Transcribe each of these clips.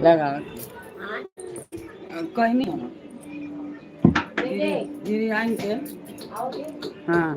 लगा कहीं नहीं। दीदी, दीदी आएंगे। हाँ।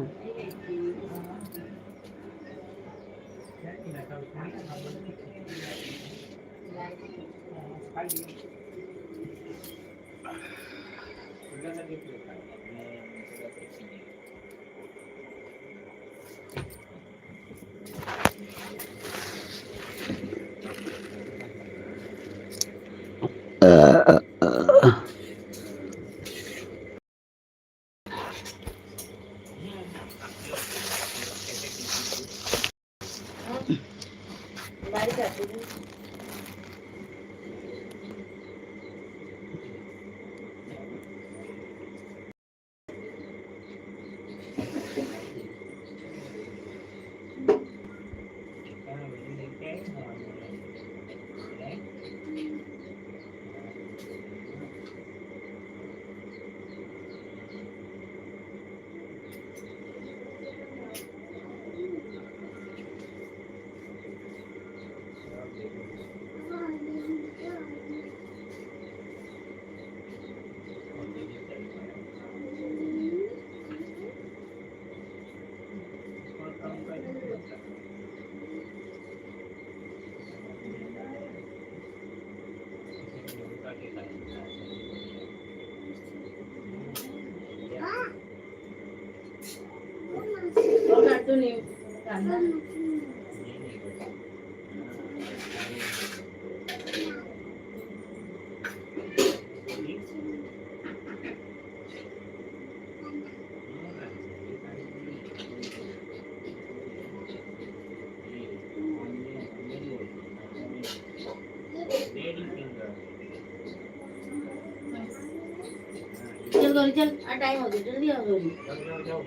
चल गौरी, चल, टाइम हो गया, जल्दी आओ गौरी। जाओ, जाओ, जाओ,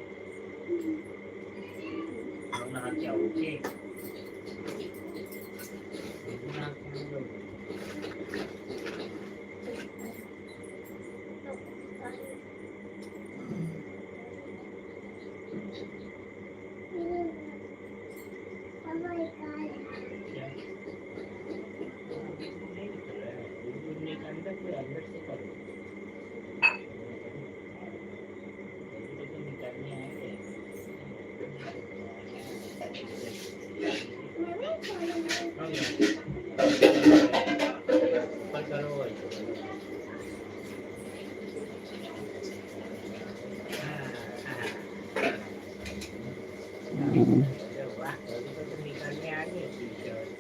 नहा के आओ, ओके? नहा के आओ। क्या नहीं निकल रहा है? दूध निकालने का अंदर से करो। तो निकालने आएंगे। हो गया। ऊपर करो। वाह, तो निकालने आ गए टी शर्ट।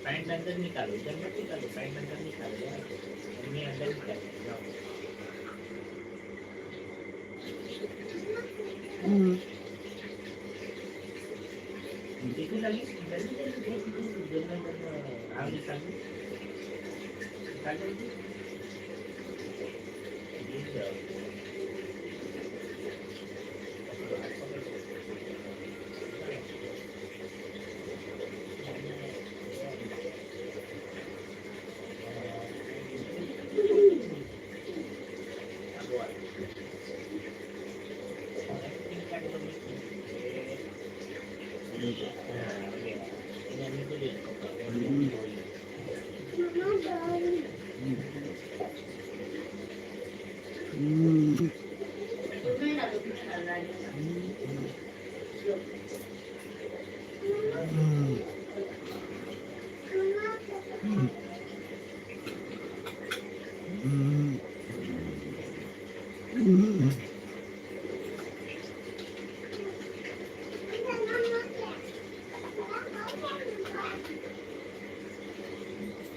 पैंट अंदर निकालो, इधर मत निकालो, पैंट अंदर निकालो यार। मम्मी अंदर निकालो, जाओ। देखो लगी, जल्दी जल्दी, जल्दी जल्दी, आओ, निकालो, निकालो जल्दी। गिर जाओ। पकड़ो, हाथ पकड़ो। उसमें डालो, उसमें डालो राजू।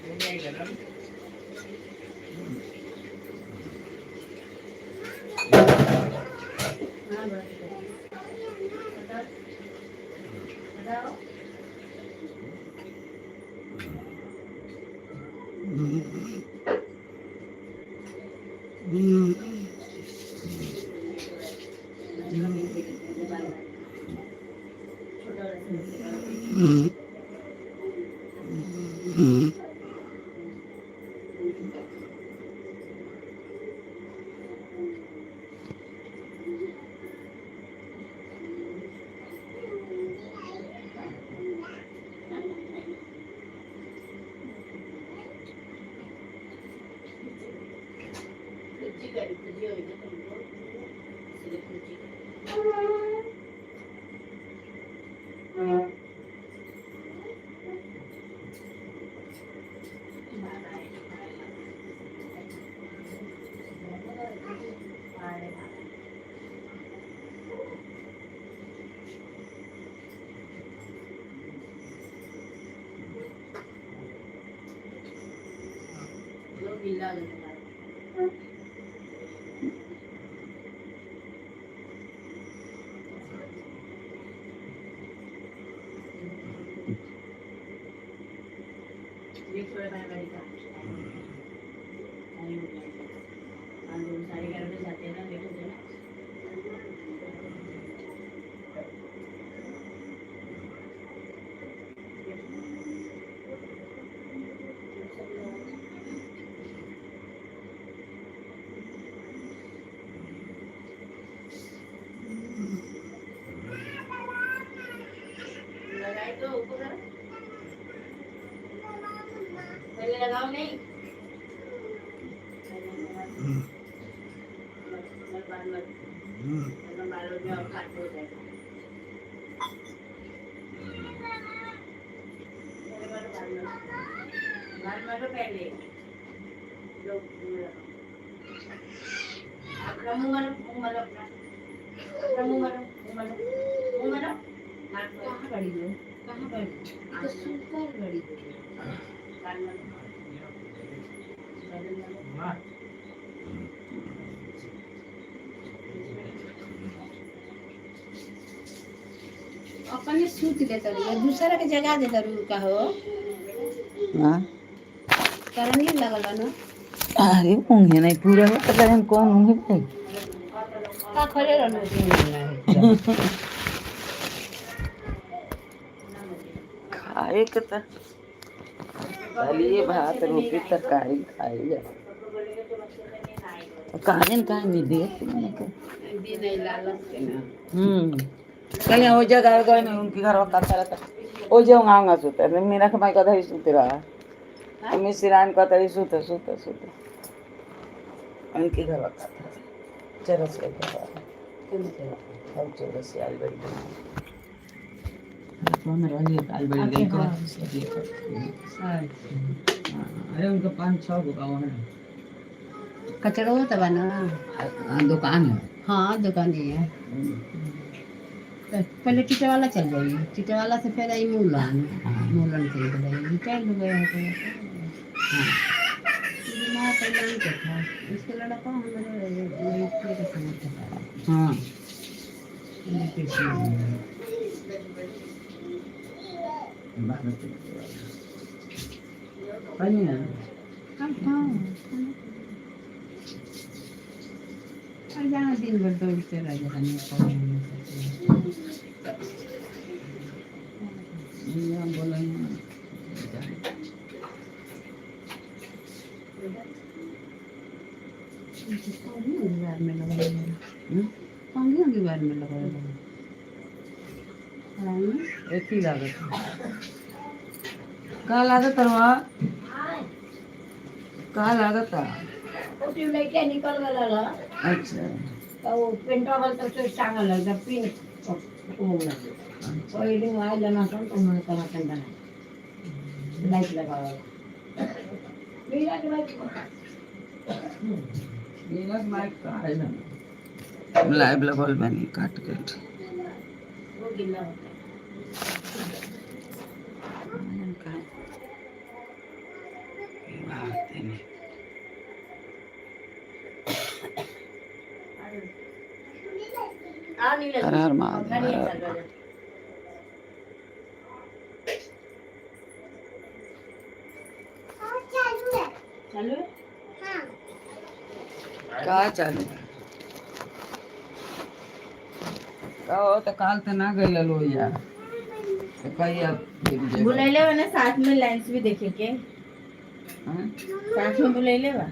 हो जाएगा ना? हाँ, बस बताओ, बताओ। छोटा वाला। खुर्ची करी खुर्ची होई ना तुमको, इसलिए खुर्ची करी। लो गिल्ला हो जाता है। ये थोड़ा बार बारी का टाइम हो गया। हम लोग 11:30 बजे जाते हैं ना, लेट होते हैं ना। लगाए तो ऊपर करो। पहले लगाओ नहीं, पहले लगाओ। मत मत बाल मत, वरना बालों में और काट हो जाएगा। पहले मारो बाल मत, बाल मारो पहले। लो मुंह लगाओ अपना, मुंह मारो, मुंह मारो अपना, अपना मुंह मारो, मुंह मारो, मुंह मारो, नाक मारो। कहाँ बड़ी हो, कहाँ बड़ी? तो सुपर बड़ी हो। बाल मारो, गर्दन मारो। माँ। अपने सूत लेता रही, दूसरा के जगा देता रू का हो। हाँ। करनी लगल बा ना। अरे ऊँघे नहीं पूरा हो तो हम कौन ऊँघे भाई। का खोले रहनु? खाए के तो चलिए भात रोटी तरकारी खाई जा। कहानी कहानी देख के दिन नहीं लालच के ना। कल हो जगह गए नहीं उनके घर का रहता ओ जो आऊंगा सुते मेरा के माई कदा ही सुते रहा, मम्मी सिरान कहता रही सुते सुते सुते। उनके घर का था चरस के घर हम चरस आल बड़ी कौन रही आल बड़ी गई को। अरे उनका 5-6 गो गाँव है। कचरो तो बना। हाँ, दुकान है। हाँ, दुकान ही है। तो पहले टीटे वाला चल जाइए, टीटे वाला से फिर आई मूलन, मूलन के लिए चल गया है। तो माँ कल्याण के था, इसके लड़का हमारे के समझ था। हाँ। बढ़िया। हाँ, और जहाँ दिन भर दौड़ते रह जाता नहीं। यहाँ बोला। बार में लगा, होंगी बार में लगा। एक ही लागत का लागत रवा का लागत? वो ट्यूबलाइट निकल गया। अच्छा। तो वो पेंटर वाला तो टांगल है पिन हो लगे पहले आयल ना तो उन्होंने कनेक्शन बना लाइट लगाओ मेरा के लाइट। मेरा माइक का है ना, लाइव लगल बनी काट काट। वो गिल्ला होता है। बात है नहीं। आ नहीं लगी। हर हर महादेव, पंखा नहीं हर हर। चल रहा। चालू है। का चालू का हो? तो काल तो ना गई लो यार। तो कहिया फिर जेबा? बुलैले बा ना साथ में लेंस भी देखे के। हाँ? साथ में बुलैले बा,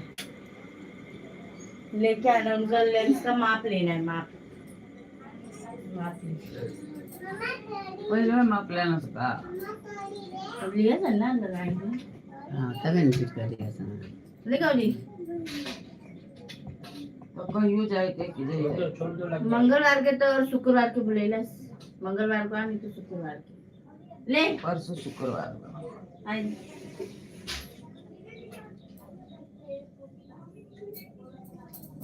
लेके आना उनका लेंस का माप लेना है, माप माप लेना। पहले माप लेना था। अब लिया था ना अंदर आएंगे। हाँ, तबे न फिट करी ऐसा। ले गौरी। तो कहियो जाए के कि छोड़ जाए। दो, छोड़ दो, लग जाएगा। मंगलवार के तो और शुक्रवार के बुलैला, मंगलवार को नहीं तो शुक्रवार के ले। परसों शुक्रवार को। आई।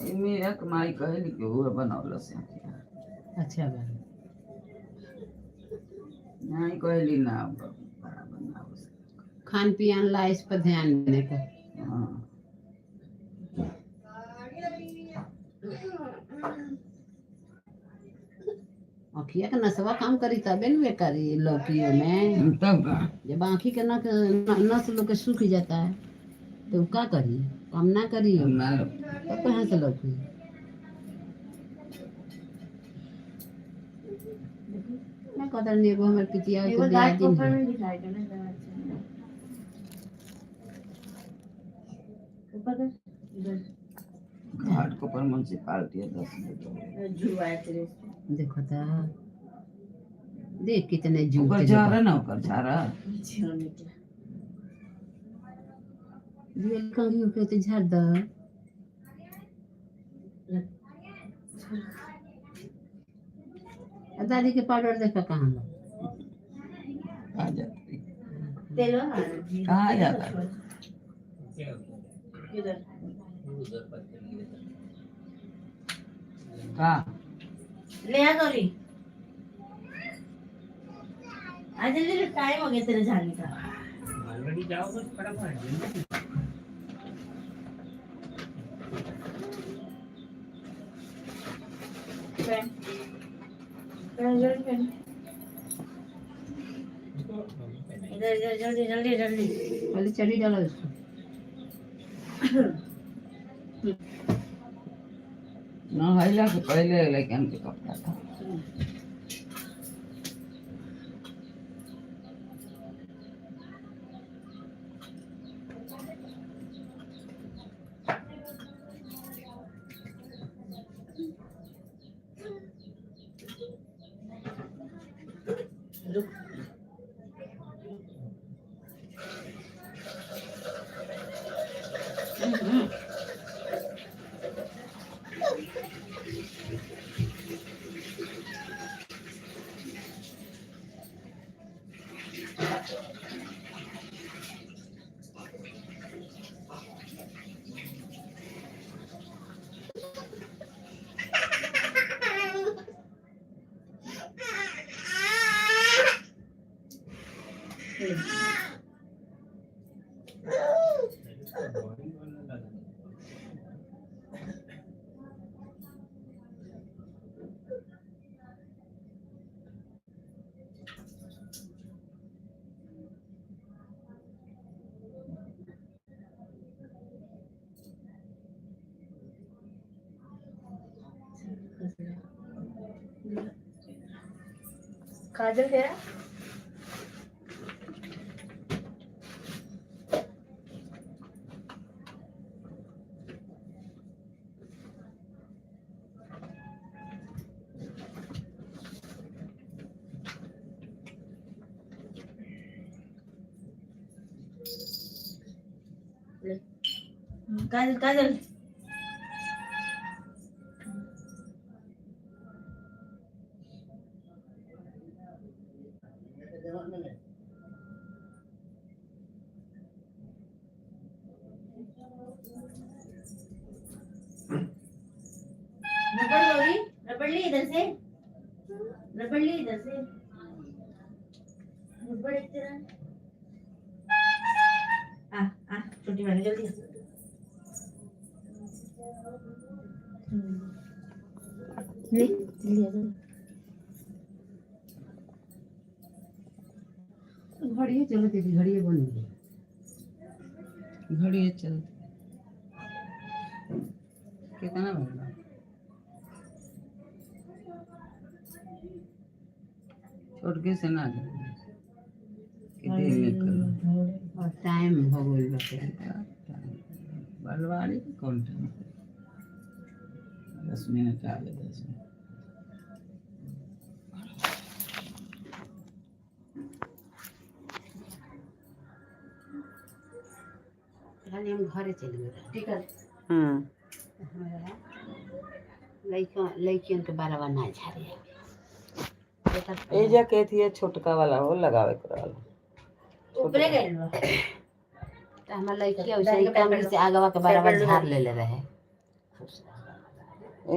ई मीरा के माई कहली कि हुए बनौल से। अच्छा बा। नहीं कहली ना बड़ा बनाओ से। खान पियान ला इस पर ध्यान देने का। हाँ। अखिया के नसवा काम करी तबे न वे करी लौकियों में। तब का? जब आँखी के नक नस लोग के सूख जाता है तो का करी, काम ना करी। ना। तो कहाँ से लौकी? मैं कहता नहीं, एगो हमर पितिया एगो के बियाह घाट दिन ऊपर है। में दिखाएगा ना जरा अच्छा। ऊपर कर इधर। घाट को पर म्युनिसिपालिटी है 10 मिनट हो गए। झुआ तेरे इसको। देखो ता, देख कितने ओकर जूते। झारा ना, ओकर झारा। नीचे होने के। रियल कंघी के तो झाड़ द। आ दादी के पाउडर देखा कहाँ बा? कहाँ जाती? तेल वाला। कहाँ जाता है? क्या होता है? इधर। वो उधर पत्थर गिरे थे। कहाँ? ले आ गौरी, आ जल्दी, टाइम हो गया तेरे जाने का। ऑलरेडी जाओ बस फटाफट जल्दी। पेन पेन जल्दी पेन। उसको मम्मी पहनाएगी। इधर इधर, जल्दी जल्दी जल्दी। पहले चढ़ी डालो उसको। नहैला से पहले लड़कन के कपड़ा था। रुक। बॉडी वाला लगाना। काजल तेरा। ले। काजल काजल। रबड़ गौरी, रबड़ ली इधर से, रबड़ ली इधर से, रबड़ एक तेरा। आ आ छोटी वाली, जल्दी। ले जल्दी आ जा। घड़िए चलो दीदी, घड़िए बन गई। घड़ी चल, कितना भइल बा? छोटके से ना जाए। निकल। और टाइम हो गइल बाटे। बलवाड़ी के कौन टाइम है? 10 मिनट आगे 10 मिनट। खाली हम घरे चल गए। ठीक है। हम्म। लइका लइकियन के बारवा ना झाड़े। ए जा के थी छोटका वाला हो लगावे के वाला। ऊपरे गए बा। तो हमार लइकिया वैसे ही कम से आगवा के बारवा झाड़ लेले रहे।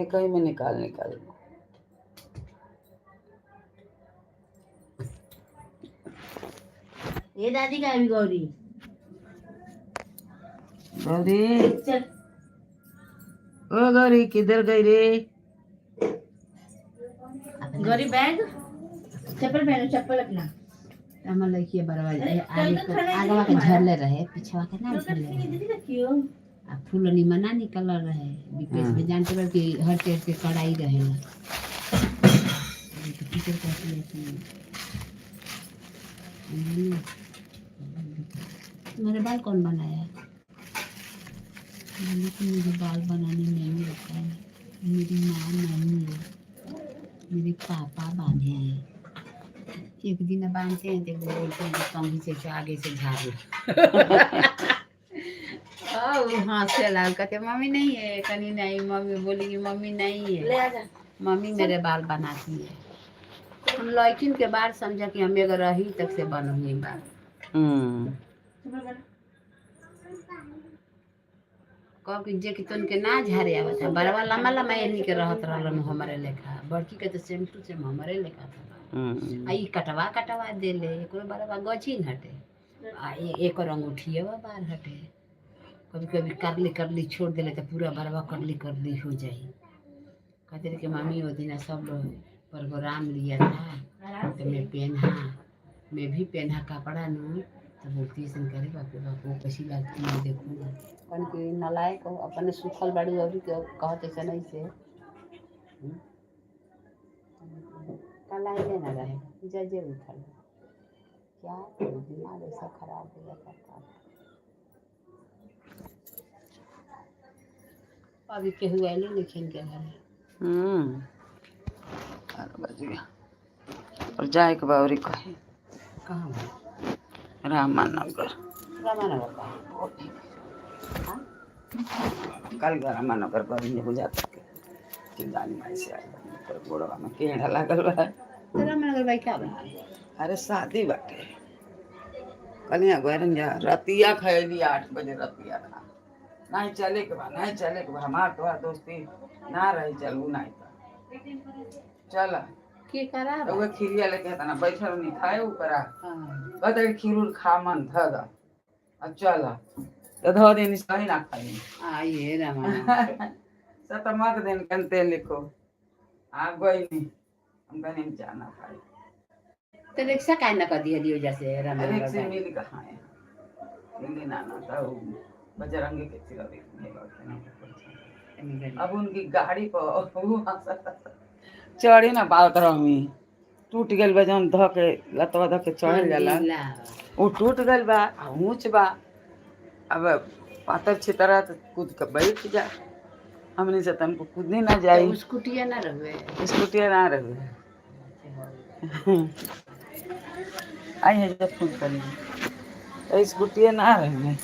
एक ही में निकाल निकाल। ये दादी का भी गौरी। गौरी। चल। ओ गौरी, किधर गई रे? गौरी, बैग चप्पल पहनो, चप्पल अपना। तो हमार लइकिया बारवा अरे, आगे कल का खाना आगवा के नहीं झड़ले रहे, पिछवा के ना तो झड़ले रहे। दीदी रखियो। आ फूल निमन ना निकल रहे बीपेस में। जानते बा कि हर चीज के कड़ाई रहेला। तो टीचर कहती है कि "मम्मी, तुम्हारे बाल कौन बनाया?" बोली कि मुझे बाल बनाने नहीं आता है, मेरी माँ नहीं है, मेरे पापा बांधे हैं। एक दिन बांधते हैं तो वो बोलते हैं कि कंघी से आगे से झाड़ लो। हाँ से लाल कहते मम्मी नहीं है कहीं नहीं। मम्मी बोली कि मम्मी नहीं ले है। आजा। मम्मी मेरे बाल बनाती है। हम लड़किन के बाल समझा कि हम अगर रही तक से बन हुई बाल। हम्म। चप्पल पहनो। कह कि जे कि तुन के ना झारे आवत है बड़वा लम्बा लम्बा एनी के रहत रहलन हमारे लेखा। बड़की के तो सेम टू सेम हमारे लेखा था। हम्म। आ ई कटवा कटवा देले, एको बड़वा गछी न हटे आ एकर अंगूठिए बार हटे। कभी कभी करली करली छोड़ देले तो पूरा बड़वा करली करली हो जाई। कहते रहे कि मम्मी, वो दिन सब लोग प्रोग्राम लिया था आराम तो से। मैं पहना, मैं भी पहना कपड़ा नू। तो बोलती है करे बाप रे बाप, वो कैसी लगती है, देखो ना। कौन के नलायक हो, अपने सुखल बाड़ी और के कहते से नहीं से। हम्म? कल आइले ना रहे जजे उठल। क्या करूं, दिमाग ऐसा खराब हो जाता है। अभी केहू आइले नहीं के घरे। हम्म, 4 बज गया और जाए के बावरी कहे। कहाँ बा? रामानगर। रामानगर का? हाँ? कल रामानगर पर बुझाता के चिंगानी माई से आए पर गोड़वा में केड़ा लागल बा। तो रामानगर भाई क्या बा? अरे, शादी बाटे। कलिया गोरन जा रतिया खैली 8 बजे रतिया खा। नहीं चले के बा, नहीं चले के बा। हमार तोहार दोस्ती ना रही, चलू नहीं तो चल। के करा बा? उहे खीरिया लेके तना बैठल नहीं खाए ऊपरा। हाँ। कहते खीर उर खा, मन ध द आ चल तो धो देनी सही ना खाई। आइए रामानगर। सतमक दिन कंते लिखो आ गई नहीं, हम कहने हम जाना भाई। तो रिक्शा काहे ना कर दिया दियो जैसे रामानगर रिक्शे भाई। मिल कहाँ है? मिली ना ना तो बजरंगी के सिरा देखने। अब उनकी गाड़ी पर वो चढ़े ना बात रही, टूट गइल बा। जौन ध के लतवा ध के चढ़ल जाला, वो टूट गइल बा आ ऊंच बा। अब पातर छितरा तो कूद के बैठ जा। हमने से तुमको कूदने ना जाई। स्कूटिया ना रहे? स्कूटी ना रहे। आई है जब फोन करी तो स्कूटी ना रहे।